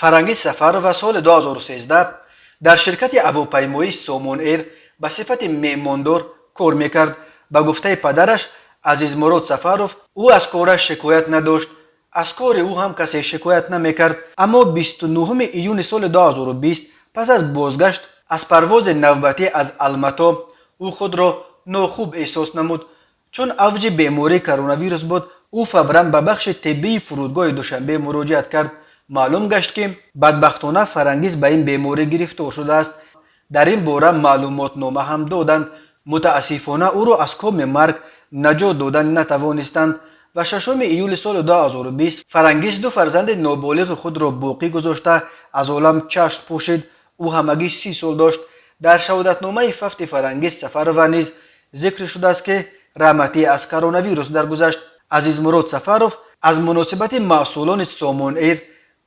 Фарангиз Сафарова соли 2013 дар ширкати ҳавопаймоии Сомон Эйр ба сифати меҳмондор кор мекард. Ба гуфтаи падараш Азизмурод Сафаров, ӯ аз кораш шикоят надошт, аз кори ӯ ҳам касе шикоят намекард. Аммо 29 июни соли 2020, пас аз бозгашт аз парвози навбатӣ аз Алмато, ӯ худро нохуб эҳсос намуд. Чун авҷи бемории коронавирус буд, ӯ фавран ба бахши тиббии фурудгоҳи Душанбе муроҷиат кард. Маълум гашт, ки бадбахтона Фарангиз ба ин беморӣ гирифтор шудааст. Дар ин бора маълумотнома ҳам доданд. Мутаассифона, ӯро аз коми марг наҷот додан натавонистанд ва 6 июли соли 2020 Фарангиз ду фарзанди ноболиғи худро боқӣ гузошта, аз олам чашм пӯшид. Ӯ ҳамагӣ 30 сол дошт. Дар шаҳодатномаи фавти Фарангиз Сафарова низ зикр шудааст, ки раҳматӣ аз коронавирус даргузашт. Азизмурод Сафаров аз муносибати масъулони Сомон Эйр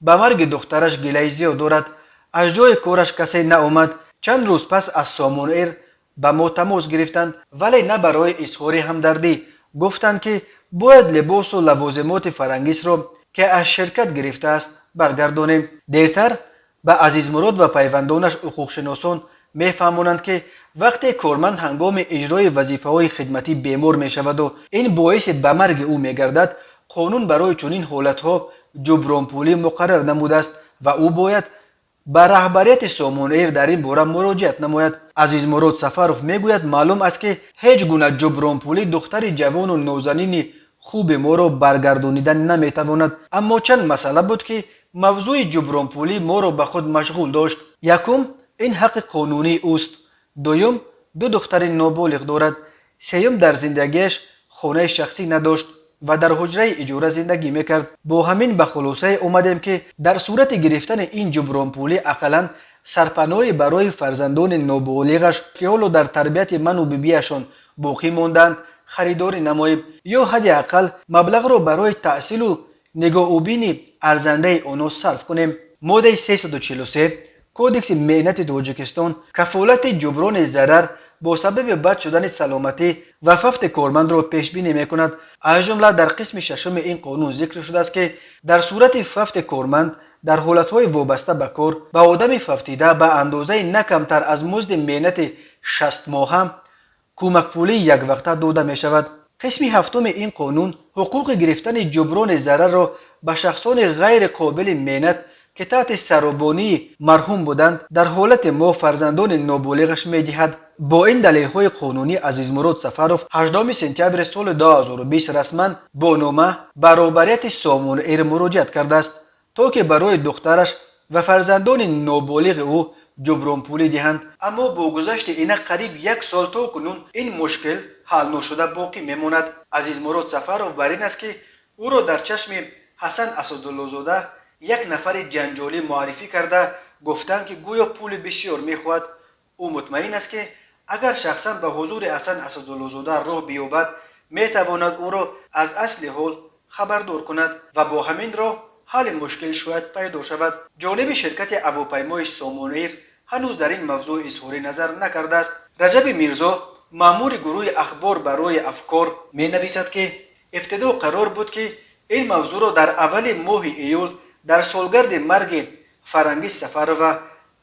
ба марги духтараш гилаи зиёд дорад. Аз ҷои кораш касе наомад. Чанд рӯз пас аз Сомон Эйр ба мо тамос гирифтанд, вале на барои изҳори ҳамдардӣ. Гуфтанд, ки бояд либосу лавозимоти Фарангизро, ки аз ширкат гирифтааст, баргардонем. Дертар ба Азизмурод ва пайвандонаш ҳуқуқшиносон мефаҳмонанд, ки вақте корманд ҳангоми иҷрои вазифаҳои хидматӣ бемор мешаваду ин боиси ба марги ӯ мегардад, қонун барои чунин ҳолатҳо ҷубронпулӣ муқаррар намудааст ва ӯ бояд ба раҳбарияти Сомон Эйр дар ин бора муроҷиат намояд. Азизмурод Сафаров мегӯяд, маълум аст, ки ҳеҷ гуна ҷубронпулӣ духтари ҷавону нозанини хуби моро баргардонида наметавонад. Аммо чанд масъала буд, ки мавзӯи ҷубронпулӣ моро ба худ машғул дошт. Якум, ин ҳаққи қонунии ӯст. Дуюм, ду духтари ноболиғ дорад. Сеюм, дар зиндагиаш хонаи шахсӣ надошт ва дар ҳуҷраи иҷора зиндагӣ мекард. Бо ҳамин ба хулосае омадем, ки дар сурати гирифтани ин ҷубронпулӣ ақаллан сарпаноҳе барои фарзандони ноболиғаш, ки ҳоло дар тарбияти ману бибиашон боқӣ мондаанд, харидорӣ намоем ё ҳадди ақал маблағро барои таҳсилу нигоҳубини арзандаи онҳо сарф кунем. Моддаи 343 Кодекси меҳнати Тоҷикистон кафолати ҷуброни зарар бо сабаби бад шудани саломатӣ ва фавти кормандро пешбинӣ мекунад. Аз ҷумла дар қисми шашуми ин қонун зикр шудааст, ки дар сурати фавти корманд дар ҳолатҳои вобаста ба кор ба одами фавтида ба андозаи на камтар аз музди меҳнати 60-моҳа кӯмакпулии яквақта дода мешавад. Қисми ҳафтуми ин қонун ҳуқуқи гирифтани ҷуброни зарарро ба шахсони ғайри қобили меҳнат, ки таҳти саробонии марҳум буданд, дар ҳолати мо фарзандони ноболиғаш медиҳад. Бо ин далелҳои қонунӣ Азизмурод Сафаров 8 сентябри соли 2020 расман бо нома ба роҳбарияти Сомон Эйр муроҷиат кардааст, то ки барои духтараш ва фарзандони ноболиғи ӯ ҷубронпулӣ диҳанд. Аммо бо гузашти инак қариб як сол то кунун ин мушкил ҳал ношуда боқӣ мемонад. Азизмурод Сафаров бар ин аст, ки ӯро дар чашми Ҳасан Асадуллозода як нафари ҷанҷолӣ муаррифӣ карда, гуфтанд, ки гӯё пули бисёр мехоҳад. Ӯ мутмаин аст, ки агар шахсан ба ҳузури Ҳасан Асадуллозода роҳ биёбад, метавонад ӯро аз асли ҳол хабардор кунад ва бо ҳамин роҳ ҳалли мушкил шояд пайдо шавад. Ҷониби ширкати ҳавопаймои Сомон Эйр ҳанӯз дар ин мавзӯъ изҳори назар накардааст. Раҷаби Мирзо, маъмури гурӯҳи «Ахбор барои афкор», менависад, ки ибтидо қарор буд, ки ин мавзӯъро дар аввали моҳи июл, дар солгарди марги Фарангиз Сафарова,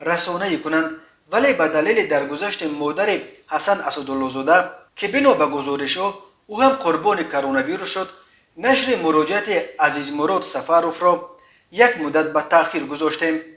расонаӣ кунанд, вале ба далели даргузашти модари Ҳасан Асадуллозода, ки бино ба гузоришҳо ӯ ҳам қурбони коронавирус шуд, нашри муроҷиати Азизмурод Сафаровро як муддат ба таъхир гузоштем.